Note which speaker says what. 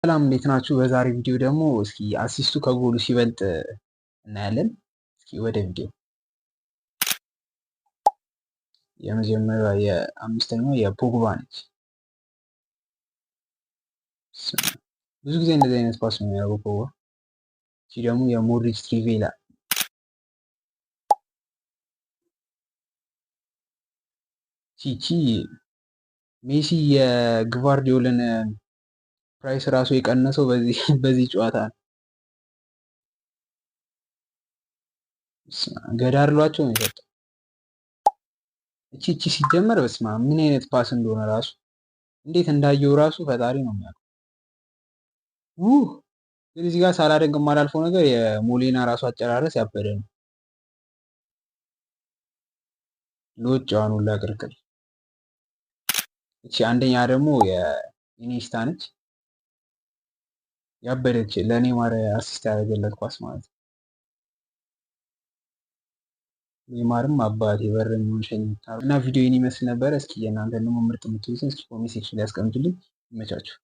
Speaker 1: ሰላም እንዴት ናችሁ? በዛሬ ቪዲዮ ደግሞ እስኪ assist ኡ ከጎሉ ሲበልጥ እናያለን። እስኪ ወደ ቪዲዮ። የመጀመሪያዋ የአምስተኛዋ የፖግባ ነች። ብዙ ጊዜ እንደዚህ አይነት pass ነው የሚያደርገው ፖግባ። እቺ ደግሞ የሞድሪች trivela። ቺቺ ሜሲ የግቫርዲዮልን price ራሱ የቀነሰው በዚህ ጨዋታ ነው። ገዳርሏቸው ነው የሰጠው። እቺ እቺ ሲጀመር በስማ ምን አይነት pass እንደሆነ ራሱ እንዴት እንዳየው ራሱ ፈጣሪ ነው የሚያውቀው። ውህ ግን እዚህ ጋር ሳላደንቅ የማላልፈው ነገር የሞሌና ራሱ አጨራረስ ያበደ ነው። ሎጫዋን ሁላ ቅርቅር። እቺ አንደኛ ደግሞ የኢኒስታ ነች። ያበደች ለኔማር assist ያደረገለት ኳስ ማለት ነው። ኔማርም አባቴ በረኛውን ሸኝታ እና ቪዲዮ ይህን ይመስል ነበረ። እስኪ የእናንተን ደግሞ ምርጥ የምትሉትን እስኪ comment section ላይ ያስቀምጡልኝ። ይመቻችሁ።